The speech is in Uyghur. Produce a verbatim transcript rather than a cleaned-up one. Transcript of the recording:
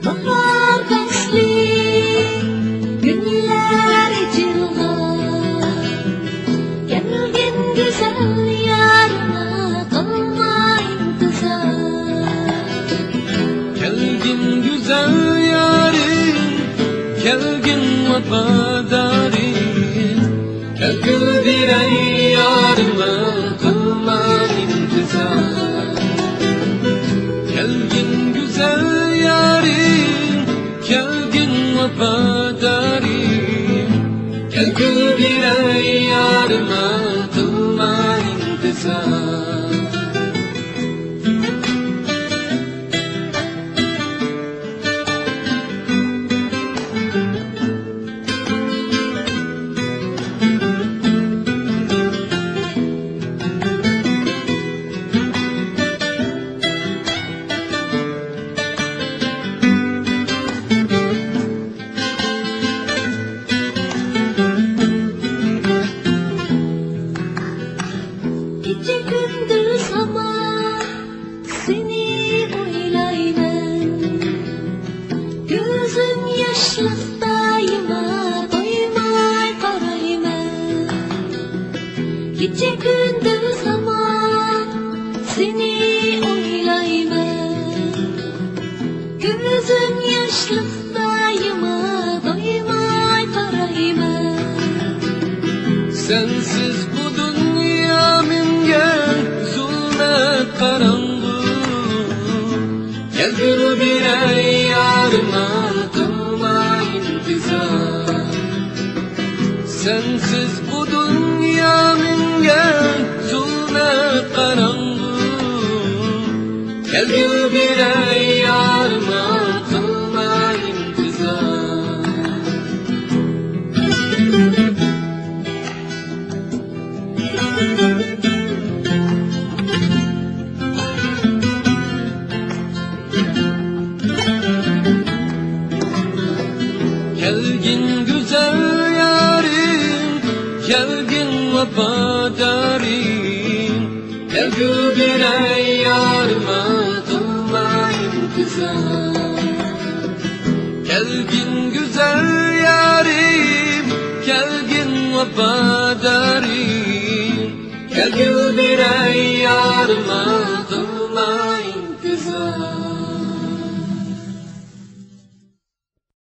باھار پەسلى، گۈللەر ئېچىلغان، كەلگىن گۈزەل يارىما، قىلما ئىنتىزار. كەلگىن گۈزەل يارىم، كەلگىن ۋاپادارىم. كەلگىن بېرەي يارىما، قىلما ئىنتىزار. كەلگىن گۈزەل يارىم، كەلگىن ۋاپادارىم. كەلگىن بېرەي يارىما، قىلما ئىنتىزار. كېچە كۈندۈز ھامان سېنى ئويلايمەن. كۆزۈم ياشلىق دائىما تويماي قارايمەن. كېچە كۈندۈز ھامان سېنى ئويلايمەن. كۆزۈم ياشلىق دائىما تويماي قارايمەن. سەنسىز بۇ دۇنيا مەڭگۈ زۇلمەت قاراڭغۇ. كەلگۈ بېرەي يارىما، قىلما ئىنتىزار. سەنسىز بۇ دۇنيا مەڭگۈ زۇلمەت قاراڭغۇ. كەلگۈ بېرەي يارىما، قىلما ئىنتىزار. كەلگىن گۈزەل يارىم، كەلگىن ۋاپادارىم. كەلگۈ بېرەي يارىما، قىلما ئىنتىزار. كەلگىن گۈزەل يارىم، كەلگىن ۋاپادارىم. كەلگۈ بېرەي